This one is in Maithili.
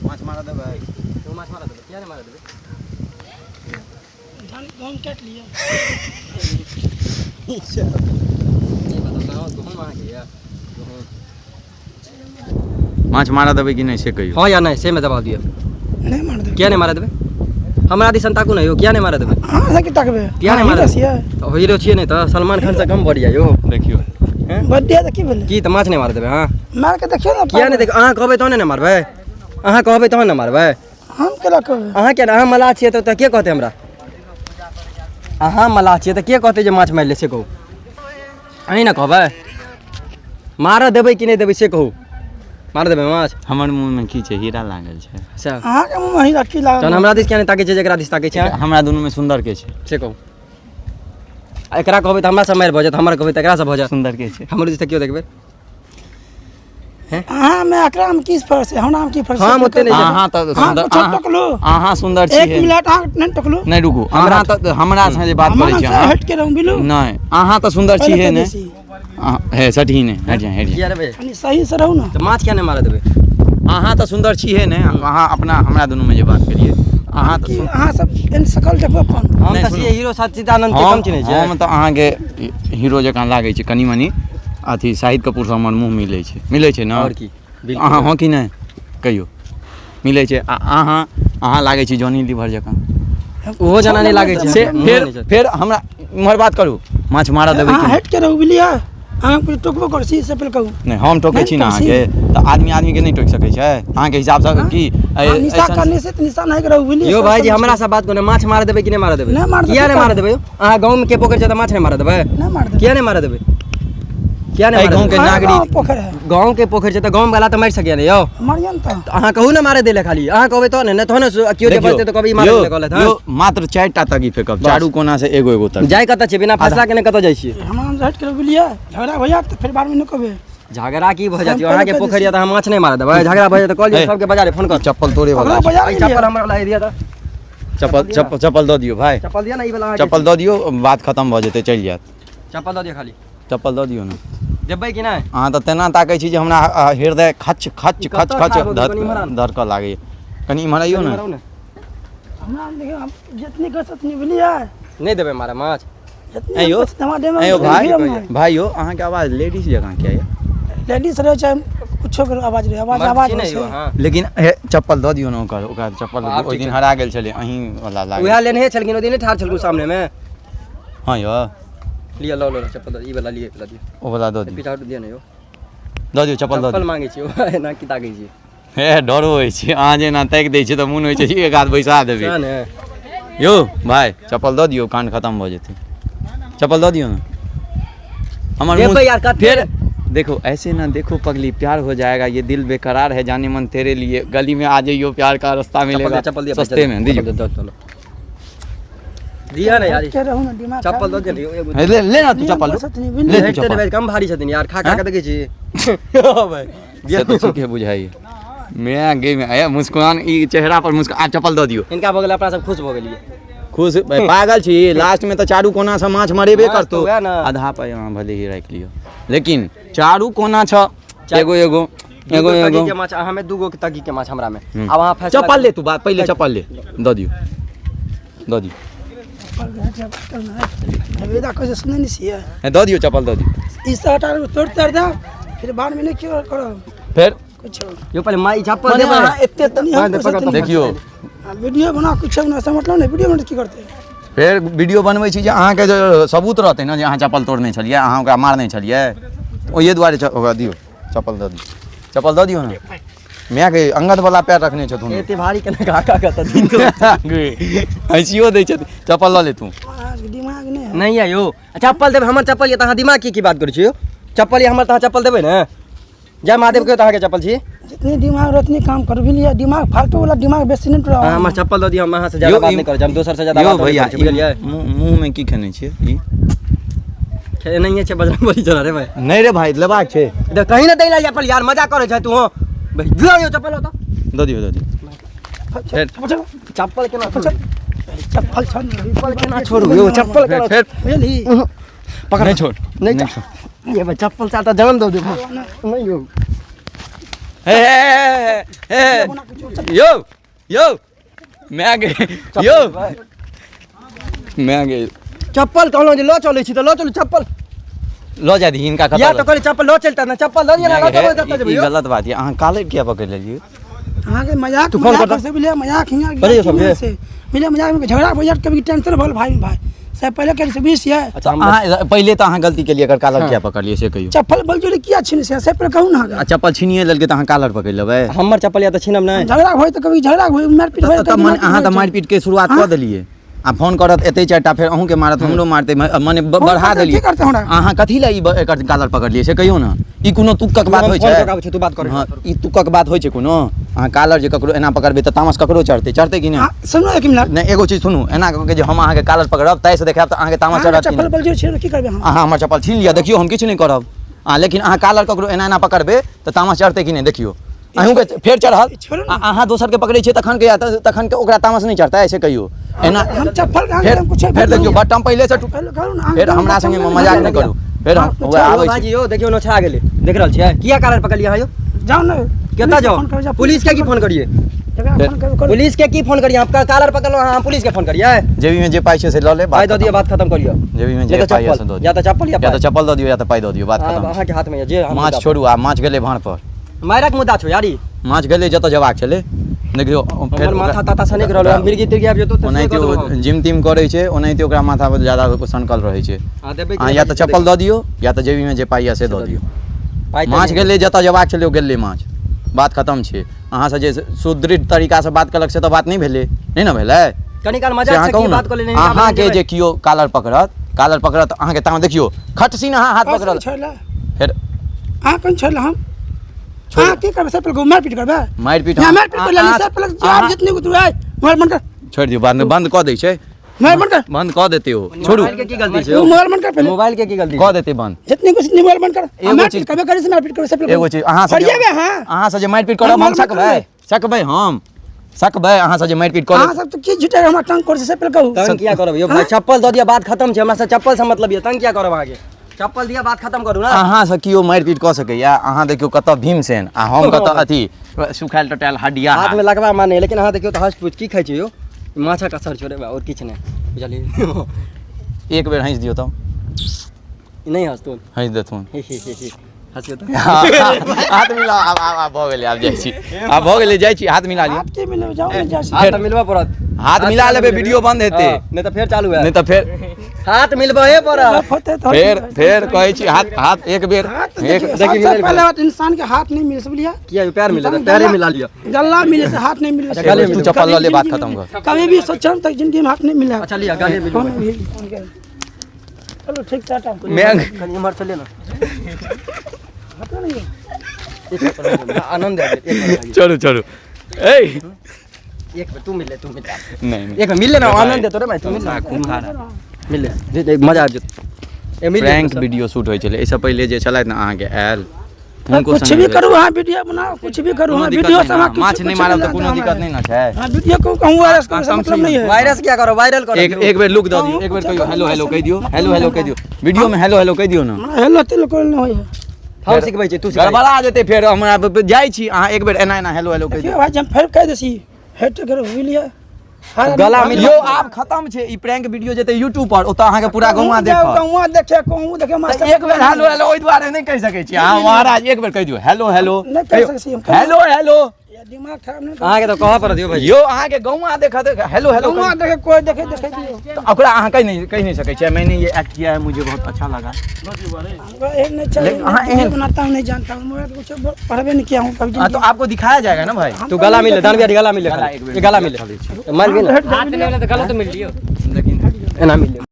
माछ मारऽ देबै? तू माछ मारऽ देबै? किया नहि मारऽ देबै? धान गहूँम काटि लिअ। नहीं बताओ, गहूँम अहाँके यऽ? गहूँम माछ मारऽ देबै कि नहि से कहियौ। हँ या नहि से मे दबाव दिअ। नहि मार देबै। किया नहि मारऽ देबै? हमरा दिसन ताकू ने यौ, किया नहि मारऽ देबै? अहाँ से की तकबै? किया नहि मारऽ? छियै तऽ हीरो छियै नहि तऽ सलमान खान से कम बढ़िया यौ। देखियौ बर्थडे तऽ की भेलै? की तऽ माछ नहि मारऽ देबै? हँ, मार के देखियौ ने। किया नहि? देख, अहाँ कहबै तहने ने मारबै। अहाँ कहबै तहन ने मारबै। हम केना कहबै? अहाँ किया? अहाँ मलाह छियै तऽ के कहतै हमरा? अहाँ मलाह छियै तऽ के कहतै जे माछ मारि ले, से कहू। अहीं ने कहबै। मारऽ देबै कि नहि देबै से कहू। मारऽ देबै माछ? हमर मुँहमे की छै? हीरा लागल छै। सएह अहाँके मुँहमे हीरा की लागल? तहन हमरा दिस किया नहि ताकै छै जेकरा दिस ताकै छै? हमरा दुनूमे सुन्दर के छै से कहू। आ एकरा कहबै तऽ हमरा से मारि भऽ जायत, हमरा कहबै तऽ एकरा से भऽ जायत। सुन्दर के छै? हमरो दिस तकियौ देखबै। अहाँमे एकरामे की फर्क छै, हमरामे की फर्क छै? हम ओते नहि। अहाँ तऽ अहाँ सुन्दर कुछो अहाँ टोकलू? अहाँ सुन्दर एक छियै। मिनट, अहाँ नहि टोकलू। नहि, रुकू, अहाँ तऽ हमरा से जे बात करै हमरा छी से अहाँ हटि के रहू बिलू। नहि, अहाँ तऽ सुन्दर पहिले छियै कहि ने दै छी। हे, सटही नहि, हटि जाए, हटि जाए। किया रे बे? कनि सही से रहू ने। तऽ माछ किया नहि मारऽ देबै? अहाँ तऽ सुन्दर छियै ने। अहाँ अपना हमरा दुनूमे जे बात करियै, अहाँ तऽ की अहाँ सब एहन शकल देखू अपन। हम नहि, तऽ सुनू। छियै हीरो सच्चिदानंद के, कम चिन्है छियै? हम तऽ अहाँके हीरो जकाँ लागै छै कनि मनि। अथी शाहिद कपूरसँ हमर मुँह मिलै छै, मिलै छै ने? आओर की, बिल्कुल। अहाँ हँ कि नहि कहियौ, मिलै छै? आ अहाँ, अहाँ लागै छी जॉनी लीवर जकाँ। ओहो जना नहि लागै छै। से मुँह फेर नहि छै। फेर हमरा इम्हर बात करू, माछ मारऽ देबै अहाँ कि नहि? हटि के रहू बुझलियै? अहाँ कुछ टोकबो करै छी से पहिले कहू। नहि, हम टोकै छी ने नहि। अहाँके? तऽ आदमी आदमीके नहि टोकि सकै छै अहाँके हिसाबसँ की? अहाँ निशा अइसन- करने से तऽ निशा नहि रहू बुझलियै? यौ भाईजी, हमरा से बात करू, माछ मारऽ देबै कि नहि मारऽ देबै? नहि मारऽ देबै। किया नहि मारऽ देबै यौ? अहाँ गाँवमे के पोखरि छै तऽ माछ नहि मारऽ देबै? नहि मार देबै। किया नहि मारऽ देबै? किया नहि एहि मारऽ गाँवके देबै? अहाँ नागरिक गाँव पोखरि है। गाँव के पोखरि छै तऽ गाँव वाला तऽ मारि सकैया ने यौ? मारियौ ने तऽ। तऽ अहाँ कहू ने मारे दै खाली। अहाँ कहबै तहन ने, नहि तहन ने केओ जे देखियौ, बजतै तऽ कहबै ई मारे यौ, दै कहलथि। यौ, हँ, मात्र 4 टा तगी फेकब, चारू कोना से एगो एगो तगी। जाइ कतऽ छियै? बिना फैसला केने कतऽ जाइ छियै? हमरा से हटि के रहू बुझलियै? झगड़ा हो जायत तऽ फेर बादमे नहि कहबै। झगड़ा की भऽ जायत यौ? हम अहाँके पहिले पोखरि यऽ तऽ अहाँ माछ नहि मारऽ देबै? झगड़ा भऽ जायत तऽ कहलियै हे। सबके बजा ले, फोन कर। चप्पल तोड़े वाला ककरो छै। बजा ई लिअ। चप्पल हमरा वाला दिअ तऽ। चप्पल, चप्पल, चप्पल दऽ दियौ भाय। चप्पल दिअ ने ई वाला अहाँके। चप्पल दऽ दियौ, बात खतम भऽ जेतै, चलि जायत। चप्पल दऽ दिअ खाली। चप्पल दऽ दियौ ने। देबै कि नहि? अहाँ तऽ तेना ताकै छी जे हमरा हृदय खच खच ई खच कतऽ खच ठाढ़ भऽ गेल? कनि इम्हर आन। धड़कऽ लागैए। कनि इम्हर अइयौ ने। इम्हर आउ ने। हमरा देखियौ, हम जितनी कर उतनी बुझलियै? नहि देबै मारे माछ? जितनी ऐं यौ, हमरा देमे। ऐं यौ भाई, भाई यौ, अहाँके आवाज लेडीज जकाँ किया यऽ? लेडीज रहै चाहे कुछो के आवाज रहै, आवाज मर्द आवाज छी ने होइ यौ छै। अहाँ? लेकिन हे, चप्पल दऽ दियौ ने ओकर, ओकरा चप्पल आब ओहि ठीक दिन छै। हरा गेल छलै, अहीं वाला लागल। उएह लेने छलखिन ओहि दिन, नहि ठाढ़ छलखिन सामनेमे? हँ यौ। लिअ, लऽ लो चप्पल, ई वाला लिअ, ई वाला दिअ। ओ वाला दऽ दियौ। पीछा हटू, दिअ ने यौ। दऽ दियौ चप्पल, दऽ चप्पल दियौ। मांगै छी यौ, एना की ताकै छी? हे, डरो होइ छै। अहाँ जेना ताकि दै छियै तऽ मोन होइ छै जे एक हाथ बैसा देबै। सएह ने। यौ भाय, चप्पल दऽ दियौ, कांड खतम भऽ जेतै। चप्पल दऽ दियौ ने हमर देबै मुँह- यार, कते? फिर देखो, ऐसे ना देखो पगली, प्यार हो जाएगा, ये दिल बेकरार है जाने मन तेरे लिए, गली में आ जाइयो, प्यार का रास्ता चप्पल मिलेगा दिअ, चप्पल दिअ। सस्ते में दीजिए। दीजिए, चलो दिअ ने यार। हटि के रहू ने, दिमाग चप्पल दऽ दियौ एगो। हे, ले ले ना तू चप्पल चप्पल ले तू हटते चप्पल। भाई, कम भारी छथिन यार, खा खा के देखै छी। से तऽ ठीके बुझाइए मैं गे में आया मुस्कुरान, ई चेहरा पर मुस्कुरान। आ चप्पल दऽ दियौ। हिनका भऽ गेल, अपना सब खुश भऽ गेलियै। खुश भाई, पागल छी? लास्ट में तऽ चारू कोना से माछ मरेबे माछ तऽ करतो। वएह ने। आधा पाइ अहाँ भले ही राखि लियौ, लेकिन चारू कोना छ एगो एगो एगो दूगो तगी एगो के माछ अहाँ में, दूगो के तगी के माछ हमरा में। हम्म। आब अहाँ फैसला चप्पल ले तू, बात पहिले चप्पल ले, दऽ दियौ, दऽ दियौ। कहै सुनै नहि छियै? हे, दऽ दियौ चप्पल, दऽ दियौ। ई सब हटा तोड़ ताड़ दे, फिर बाद में नहीं क्यों करब फेर कुछो। यौ, पहिले माई चप्पल मने देबै। अहाँ एते तनी हम पकड़, पकड़। देखियौ। वीडियो बना, कुछो बना, से मतलब नहीं। वीडियो बना की करते? फेर वीडियो बनबै छी जे अहाँके जे सबूत रहतै ने जे अहाँ चप्पल तोड़ने छलियै, अहाँ ओकरा मारने छलियै, ओहिए दुआरे ओकरा दियौ चप्पल, दऽ दियौ चप्पल, दऽ दियौ ने। मायके अंगद वाला पैर रखने छथुन। एते भारी केना खा खा कऽ तऽ हँसियो दै छथिन। चप्पल लऽ ले तू। अहाँके दिमाग नहि है। नहीं है यौ, चप्पल देबै? हमर चप्पल यऽ तऽ अहाँ दिमाग की की बात करै छी यौ? चप्पल यऽ हमर तऽ अहाँ चप्पल देबै ने? जय महादेव के तऽ अहाँके चप्पल छी। जितनी दिमाग रहे उतनी काम करू बुझलियै? दिमाग फालतू वाला दिमाग बेसी नहीं अहाँ टुराओ। हमर चप्पल दऽ दिअ, हम अहाँ से ज्यादा यौ, बात नहि करै छी, हम दोसर से ज्यादा यौ बात नहि भैया, करै छी, बुझलियै? मुँह में की खेने छियै ई? नहिए छै, बजरंग बली चला रे भाई। नहि रे भाई, लेबाक छै। देख, कहीं ना दै ला चप्पल यार, मजा करै छै तू। हो भाई, दियौ यौ चप्पल ओतऽ। दऽ दियौ, दऽ दियौ। चप्पल चप्पल केना छोड़ू? चप्पल छोड़। चप्पल केना छोड़ू यौ? चप्पल केना? फेर बुझली? पकड़। नहि छोड़। नहीं। नहि छोड़। ये भाई, चप्पल से आता जान दो, देखो नहीं यौ। हे हे हे यौ यौ मैं गे यौ मैं गे चप्पल कहलहुँ जे लऽ चलै छी तऽ लऽ चलू चप्पल। लऽ जाय दी हिनका कतऽ। या तऽ कहली चप्पल लऽ चलता ने, चप्पल लऽ लिअ ने, लऽ चलबै कतऽ जेबै ई यौ? गलत बात यऽ, अहाँ कालर किया पकड़ि लेलियै? अहाँके मजाक तू फोन मजाक कर से मिले मजाक हियाँ बजे सबके? से मिले मजाक में झगड़ा हो जात, कभी टेंशन भल भाई में भाई से पहले के से 20 है। अच्छा हम अहाँ पहिले तऽ अहाँ गलती केलियै, एकर कालर किया पकड़लियै से कहियौ। चप्पल बलजोरी किया छीन से पहले कहू ना। आ चप्पल छीनिए लेलकै तऽ अहाँ कालर पकड़ि लेबै? हमर चप्पल या तऽ छीनब नहि। झगड़ा होय तऽ कभी झगड़ा होय, मारपीट होय। तऽ मने अहाँ तऽ मारिपीट के शुरुआत कऽ देलियै आ फोन करत एतै चारिटा, फेर अहूँके मारत, हमरो मारतै, मने बढ़ा करतै, देलियै। की करतै हमरा? अहाँ कथी लए ई एकर कालर पकड़लियै से कहियौ ने। ई कोनो तुक्कक बात हम होइ फोन छै? कऽ के आबै छी, तू बात कर। हँ, ई तुक्कक बात होइ छै कोनो? अहाँ कालर जे ककरो एना पकड़बै तऽ तामस ककरो चढ़तै, चढ़तै कि नहि? सुनू एक मिनट। नहि, एगो चीज सुनू, एना कऽ के जे हम अहाँके कालर पकड़ब ताहिसँ देखायब तऽ अहाँके तामस अहाँके चढ़त कि चप्पल नहि? बलजोरी छीन की करबै हम? अहाँ हमर चप्पल छीन लिअ, देखियौ हम किछु नहि करब। आ लेकिन अहाँ कालर ककरो एना एना पकड़बै तऽ तामस चढ़तै कि नहि? देखियौ अहूँके फेर चढ़ल। छोड़ू ने। आ अहाँ दोसरके पकड़ै छियै तखन के तखन के ओकरा तामस नहि चढ़तै से कहियौ एना? हम चप्पल के फेर हम कुछ फेर देखियौ बटम पहिले से टूट। पहले कहू ना। फेर हमरा संगे मजाक नहि करू फेर। हम हाँ, वएह यौ आबै छी। भाईजी यौ, देखियौ नोछा गेलै, देख रहल छियै? किया कालर पकड़लियै अहाँ यौ? जाउ ने। कतऽ जाउ? फोन करू, जाउ। पुलिस के की फोन करियै? जकरा फोन करू, करू। पुलिस के की फोन करियै? हम कालर पकड़लहुँ अहाँ, हम पुलिस के फोन करियै? जेबीमे जे पाइ छै से लऽ ले, पाइ बात दऽ दिअ, खतम। बात खतम करियौ। जेबीमे नहि जे तऽ पाइ यऽ से चप्पल दऽ दियौ। या तऽ चप्पल या या तऽ पाइ। चप्पल दऽ दियौ या तऽ पाइ दऽ दियौ, बात खतम। अहाँके हाथमे यऽ जे हम माछ छोड़ू, आ माछ गेलै भाँड़ पर। मारक मुद्दा छौ यारी। माछ गेलै जतऽ जबाक छलै। देखियौ फेर हमर माथा ताता सनकि रहल हम, मिर्गी तिर्गी आबि जेतौ तऽ से ओनाहिते कऽ ओ देबौ हम। जिम तिम करै छै, ओनाहिते ओकरा माथा पर ज्यादा सनकल रहै छै। अहाँ देबै कि अहाँ नहि या तऽ देबै? चप्पल दऽ दियौ या तऽ जेबीमे जे पाइ यऽ से दऽ दियौ। पाइ तऽ माछ नहि। गेलै जतऽ जबाक छलै, ओ गेलै माछ, बात खतम छै। अहाँसँ जे सुदृढ़ तरीकासँ बात केलक से तऽ बात नहि भेलै, नहि ने भेलै? कनी काल से मजाक अहाँ से कहू की ने, बात कऽ लेने। अहाँके जे केओ कालर पकड़त, कालर पकड़त अहाँके ताम देखियौ खटसीन अहाँ हाथ पकड़ल। छोड़ला। फेर अहाँ कोन छोड़ला हम? छोड़। अहाँ की करबै? सब पहले मारपीट करबै? मारिपीट यहाँ हम- मारपीट कर लेली। अहाँ- सब पहले जवाब अहाँ- जितने को तू आए मोबाइल बंद कर। छोड़ि दियौ, बंद बंद कऽ दै छै। मोबाइल बंद कर। बंद कऽ देतै ओ, छोड़ू। मोबाइल के की गलती छै तू यौ? मोबाइल बंद कर पहले। मोबाइल के की गलती कऽ छै? देतै बंद। जितने को जितने मोबाइल बंद कर। एगो मारपीट चीज- करबे करी से मारपीट करबे सब। एगो चीज अहाँ से करिएबे। हां, अहाँ से जे मारिपीट करब हम हम सकबै? सकबै हम? सकबै अहाँ से जे मारिपीट करब? अहाँ सब तो की झूठे हमरा तंग कर से पहले कहू। तंग किया करब यौ भाई? चप्पल दऽ दिअ, बात खतम छै। हमरा से चप्पल से मतलब यऽ, तंग किया करब अहाँके? चप्पल दिअ, बात खतम करू ने। अहाँ से केओ मारिपीट कऽ सकैया? अहाँ देखियौ कतऽ भीमसेन आ हम कतऽ अथी सुखायल टटायल हड्डिया। हाथ में लगवा माने, लेकिन अहाँ देखियौ तऽ हँस पूछ की खाइ छी यौ? माछक असर छोड़े आओर किछु नहि बुझलियै। एक बेर हँसि दियौ तऽ। नहि हँसतौ। हँसि देथुन। हे हे हे हे, हँसियौ तऽ। हाथ मिला। आब आब आब भऽ गेलै, आब जाइ छी, आब भऽ गेलै, जाइ छी। हाथ मिला लिअ। हाथ के मिले जाओ ने, जा। हाथ तऽ मिलबऽ पड़त। हाथ मिला लेबै, वीडियो बंद हेतै। हँ, नहि तऽ फेर चालू नहि हैत। तऽ फेर हाथ मिलबहे पड़त। होते तो फेर फेर कहै छी, हाथ हाथ एक बेर हाथ एक देखियौ, देखियौ, सबसे मिलायल पहले बात इंसान के हाथ नहीं मिले, समझलिए? किया यौ, पैर मिले? पैरे मिला लिअ। गला मिले से हाथ नहीं मिले। अच्छा, गले तू मिले। चप्पल लऽ ले, बात खतम कर। कभी भी सोचम तक जिंदगी में हाथ नहीं मिला। अच्छा लिअ, गले मिलू। कौन भी फोन कर। चलो ठीक, टाटा। मैं कनि इम्हर चलिए ने। हटो नहीं। एक बेर पर हो, आनंद आबि जायत, एक बेर आबि चलू चलू ए जायत। एक बेर तू मिल ले, तू मिल ले। नहीं नहीं। एक बेर मिल ले ना, आनंद देतो रे भाई, तू मिल ले, मिल ले, दे- दे, मजा आबि जेतौ। ए, मिल ले। प्रैंक वीडियो शूट होइ छलै एहिसँ पहिले जे छलथि ने अहाँके आयल हुनको कुछ संगे भी भेल। करू, हाँ वीडियो बनाओ, कुछ भी करू, कोनो हाँ दिक्कत वीडियो नहि से ने, हाँ माछ नहि मारब तऽ कोनो दिक्कत नहि ने छै? हाँ वीडियो को कहूँ वायरस को कम मतलब नहीं है। वायरस क्या करो, वायरल करो। एक एक बेर लुक दऽ दियौ, एक बेर कहियौ हेलो हेलो कहि दियौ, हेलो हेलो कहि दियौ वीडियो में, हेलो हेलो कहि दियौ ने। हमरा हेलो तेलो कोई नहीं होय है। हम सिखबै छी, तू सिखा। गड़बड़ा जेतै फेर हमरा जाइ छी। अहाँ एक बेर एना एना हेलो हेलो कहि देखियौ दियौ। भाई, हम फेर कह देसी हेट करो बुझलिए। गला मिल- यौ आब खतम छै। ई प्रैंक वीडियो जेतै यूट्यूब पर, ओतऽ अहाँके पूरा गौआँ देखत। गौआ देखे, कहूँ देखे तऽ मास्टर। एक बेर हेलो हेलो ओहि दुआरे नहि कहि सकै छी अहाँ महाराज। एक बेर कहि दियौ हेलो हेलो। नहि कहि सकै छी हम। Hello hello. या दिमाग खराब नहीं। अहाँके तऽ कहऽ पड़त यौ भाई। यौ अहाँके गौआँ देखत, हेलो हेलो। गौआ देखे, कोई देखे, देखे दियो। तऽ ओकरा अहाँ कहि नहि सकै छियै मैंने ये एक्ट किया है, मुझे बहुत अच्छा लगा? हमरा एहन नहीं चाहिए। लेकिन अहाँ वीडियो एहन- बनाता हूँ नहीं जानता हूँ, मोबाइल कुछ पढ़बे नहीं किया हूँ कभी। हाँ, तो आपको दिखाया जाएगा ना भाई। तू गला मिले दानविया, गला मिले। गला एक बेर गला मिले, मार गेल। हाथ नहीं मिले तो गलत मिल लियो। लेकिन एना मिले।